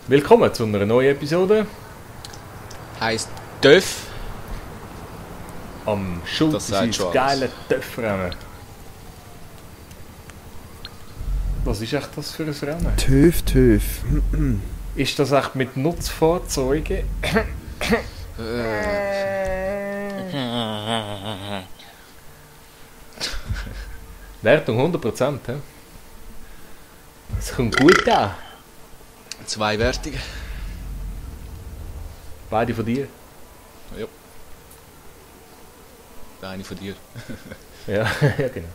Willkommen zu einer neuen Episode. Heisst TÜV. Am Schulz geile TÜV-Rennen. Was ist echt das für ein Rennen? TÜV. Ist das echt mit Nutzfahrzeugen? Wertung 100%, he? Das kommt gut an. Zweiwertige. Beide von dir? Ja. Der eine von dir. Ja, ja genau.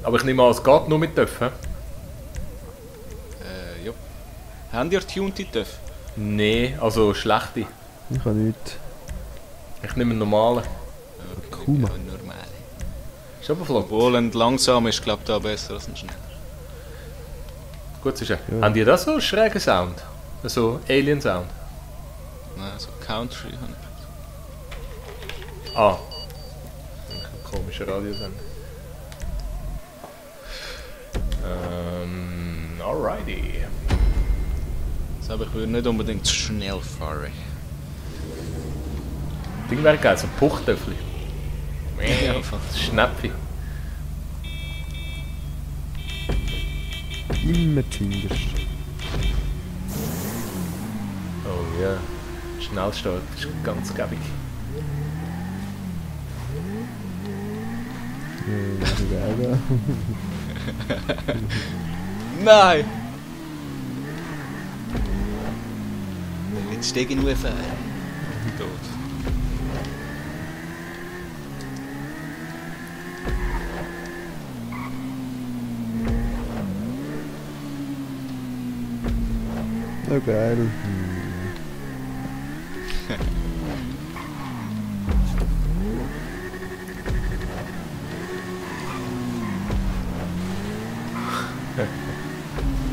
Aber ich nehme an, es geht nur mit TÜV, he? Ja. Haben ihr tunte TÜV? Nee, also schlechte. Ich habe nichts. Ich nehme einen normalen. Ja, Cool. ja, normal. Ist aber flott. Obwohl ein langsam ist, glaube ich, da besser als ein schneller. Gut, sicher. Ja. Haben die das so einen schrägen Sound? So Alien-Sound? Nein, so Country habe ich. Ah. Ein komischer Radiosender. Alrighty. Aber ich würde nicht unbedingt zu schnell fahren. Ding wäre geil, so ein Puchtöffli. Ja, Schnäpfi. Immer zuhinterst. Oh ja. Schnellstart ist ganz gäbig. Ja, Nein! Jetzt steige ich nur fahren. Tot. ja, geil.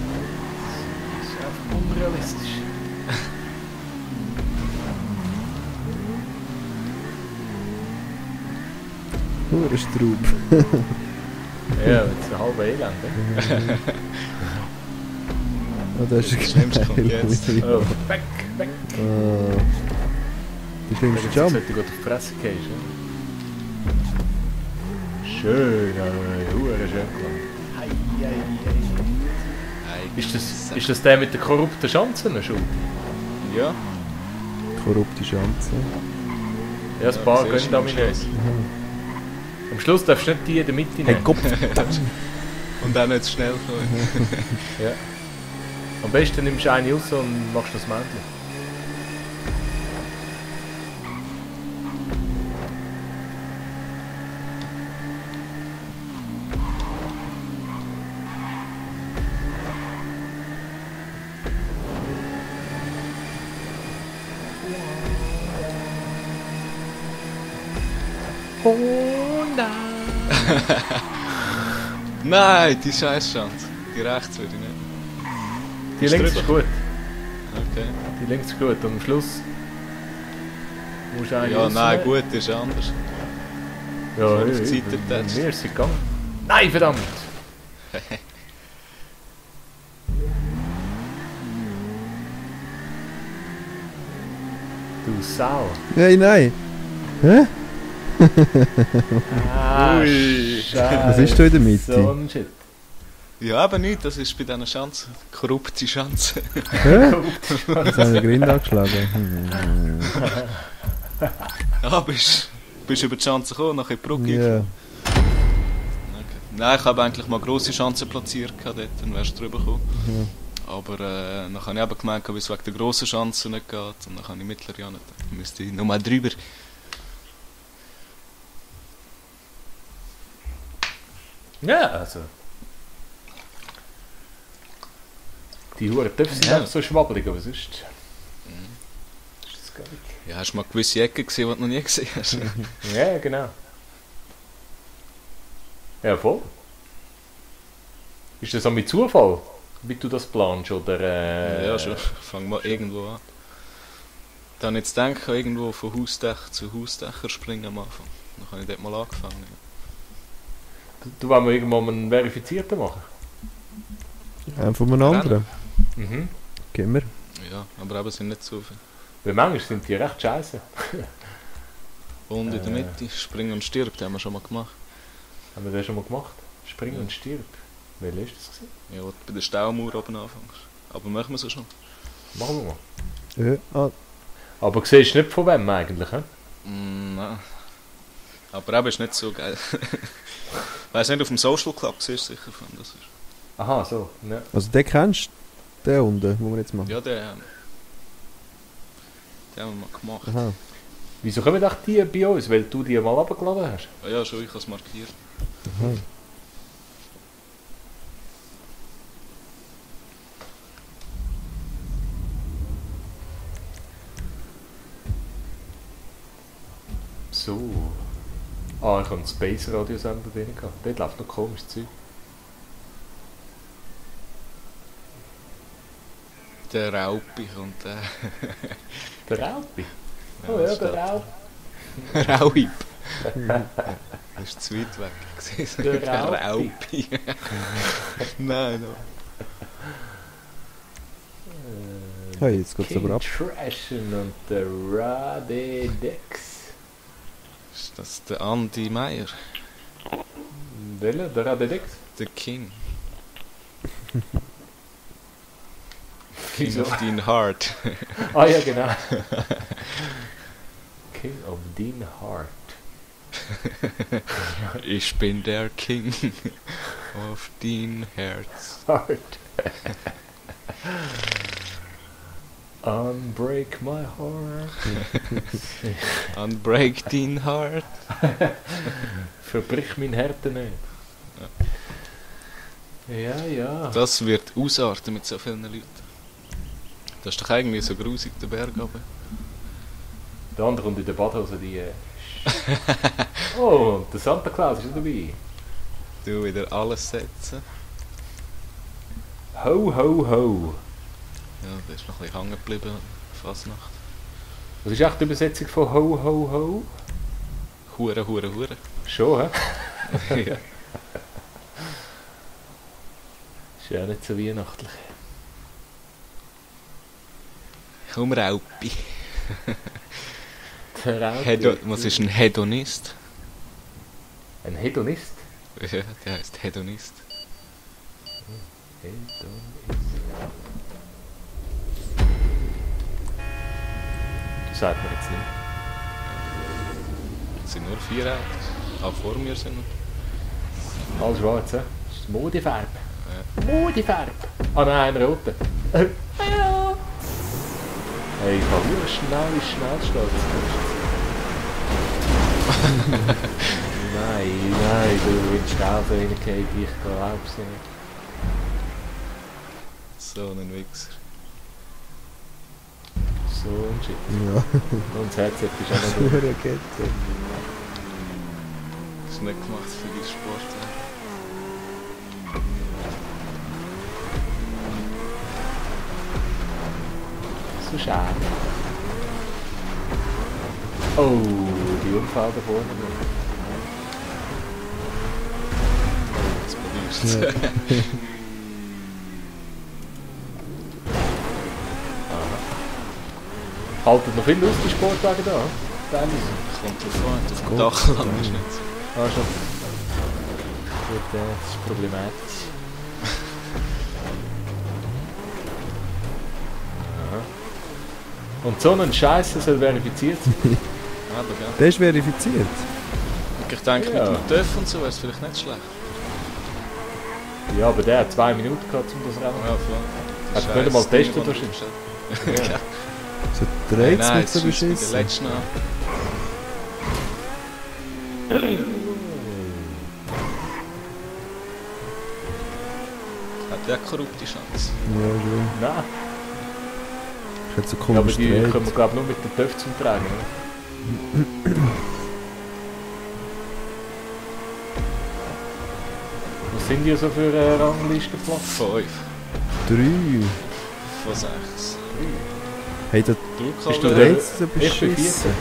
Das ist einfach unrealistisch. Nur ein Straub. Ja, jetzt ein halber Elend. Oh, das ist Das Schlimmste kommt jetzt. Oh, weg, weg. Ah. Die schlimmste Jetzt Jump. sollte ich gut auf die Fresse gehen. Schön, hure schön gemacht. Hei, hei, hei. Ist das der mit den korrupten Schanzen schon? Ja. Korrupte Schanze. Ja, ein paar siehst gehen du da am nicht. Schluss. Am Schluss darfst du nicht die in der Mitte Hey, nehmen. Kopf! Und auch nicht zu schnell fahren. Ja. Am besten nimmst du eine raus und machst das Männchen. Nein, die Scheißschanze. Die rechts würde ich nicht. Die Ist links ist drüber? gut. Okay. Die links ist gut. Und am Schluss musst du eine Ja, nein, rausnehmen. gut ist anders. Ja, Voll auf ja, die Seite bei getatscht. mir ist sie gegangen. Nein, verdammt! Du Sau. Hey, nein! Hä? Ah, Ui. Scheiße. Was ist da in der Mitte? So ein Shit. Ja, aber nicht, das ist bei diesen Schanzen. Korrupte Schanze. Hä? Jetzt haben wir den Grind angeschlagen. Ja, bist über die Schanze gekommen, nachher in die Brücke Ja. gefahren. Okay. Nein, ich habe eigentlich mal grosse Schanzen platziert dort, dann wärst du drüber gekommen. Aber dann habe ich aber gemerkt, wie es wegen der grossen Schanzen nicht geht. Und dann habe ich mittlere ja nicht. Dann müsste ich nochmal drüber. Ja, also. Die Huren Töpfe sind Ja. einfach so schwabbelig, aber sonst. Ist das gar nicht. Ja, hast du mal gewisse Ecken gesehen, die du noch nie gesehen hast? Ja, genau. Ja, voll. Ist das auch mit Zufall, wie du das planst? Oder, Ja, schon. Fang mal irgendwo an. Dann jetzt denken, irgendwo von Hausdach zu Hausdächer springen am Anfang. Dann habe ich dort mal angefangen. Du wollen wir irgendwann mal einen Verifizierten machen? Einen von einem anderen. Mhm. Gehen wir. Ja, aber eben sind nicht so viele. Weil manchmal sind die recht scheiße. Und in der Mitte, springen und stirbt, haben wir schon mal gemacht. Haben wir das schon mal gemacht? Spring und stirb. Welcher ist das gewesen? Ja, wo du bei der Staumauer oben anfängst. Aber machen wir es schon. Machen wir mal. Ja, Aber siehst du nicht von wem eigentlich, hä? Nein. Aber eben ist nicht so geil. Weißt du nicht, auf dem Social Club siehst du sicher von das ist. Aha, so. Ja. also den kennst du, den unten, wo wir jetzt machen. Ja, den haben wir mal gemacht. Aha. Wieso kommen auch die bei uns? Weil du die mal runtergeladen hast? Ja, schon, ich habe es markiert. Aha. So. Ah, ich habe einen Space Radiosender drin gehabt. Dort läuft noch komisches Zeug. Der Raupi und der... Der Raupi? Oh ja, der Raupi. Rauip. Das ist zu weit weg gewesen. Der Raupi. Nein, nein. Hey, jetzt geht's aber ab. Trashen und der Radedex. Ist das der Andi Meier? Welcher? Der Radedex? Der King. Wieso? King of Dean Heart. Ah ja, genau. King of Dean Heart. Ich bin der King of Dean Herz. Heart. Unbreak my heart. Unbreak Dean Heart. Verbrich mein Herz nicht. Ja, ja. Das wird ausarten mit so vielen Leuten. Das ist doch eigentlich so grusig, der Berg runter. Der andere kommt in der Badhose die... Oh, und der Santa Claus ist dabei. Du wieder alles setzen. Ho, ho, ho. Ja, der ist noch ein bisschen hängen geblieben. Fasnacht. Was ist echt die Übersetzung von ho, ho, ho? Hure, hure, hure. Schon, hä? Ja. Ist ja nicht so weihnachtlich. Komm, Raupi. Der Raupi. Was ist ein Hedonist? Ein Hedonist? Ja, der heißt Hedonist. Hedonist. Das sagt man jetzt nicht. Es sind nur 4 Autos. Auch vor mir sind noch. Alles schwarz, hä? Das ist Modefarbe. Ja. Modefarbe! Ah nein, ein roter. Ja. Hey, ich kann nur schnell stehen. Nein, du willst schnell so reingehen, ich glaube es nicht. So ein Wichser. So ein Shit. Ja. Und das Headset ist auch noch Hure gut. Kette. Das ist nicht gemacht für die Sportler. So schade. Oh, die Unfall da vorne. Jetzt probierst du es. Haltet noch viel aus, die Sportwagen da? Teilweise. Kommt drauf an, auf dem Dach lang ist nicht. Ah, schon. Gut, das ist problematisch. Aha. Und so ein Scheiß soll verifiziert sein. Aber gell. Der ist verifiziert. Ich denke, Ja. mit dem TÜV und so wäre es vielleicht nicht schlecht. Ja, aber der hat 2 Minuten gehabt, um das Rennen. Ja, voll. Hast du nicht einmal getestet wahrscheinlich? Ja. So dreht es Nein, mit so es ist bei der beschissen. letzten an. Hat ja korrupte Chance. Ja, schon. Nein. Ich hätte so Ja, aber komisch die gedreht. können wir glaube nur mit dem TÜV zum Tragen. Oder? Was sind die so für Ranglistenplatz? 5 3. von 6. Hey, da Bist du Druckhalle. der- dreht es so Ich bin beschissen.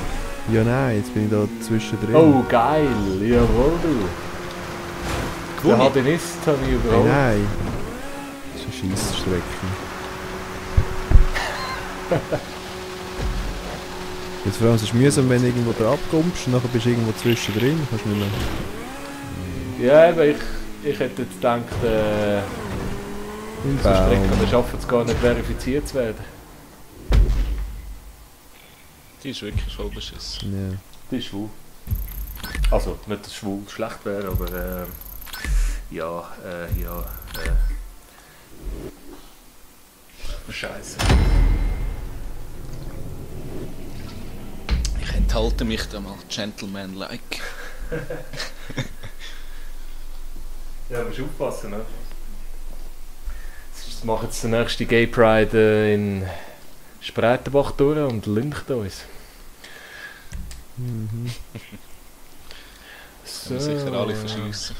Ja, nein, jetzt bin ich da zwischendrin. Oh, geil. Jawohl, du. Der Gewonnen. Hadinist habe ich Hey, überholt. nein. Das ist eine Scheissstrecke. Jetzt vor allem, es ist mühsam, wenn du irgendwo da abkommst und nachher bist du irgendwo zwischendrin. Kannst nicht mehr... Ja, eben, ich hätte jetzt gedacht, Im so Strecken, Baum. da schaffen es gar nicht verifiziert zu werden. Die ist wirklich voll beschissen. Ja. Die ist schwul. Also, nicht, dass schwul schlecht wäre, aber ja. Scheiße. Ich enthalte mich da mal, gentleman-like. Ja, musst aufpassen, ne? Sonst machen jetzt der nächste Gay Pride in Spreitenbach durch und lyncht uns. Mhm. Das können wir sicher alle verschiessen.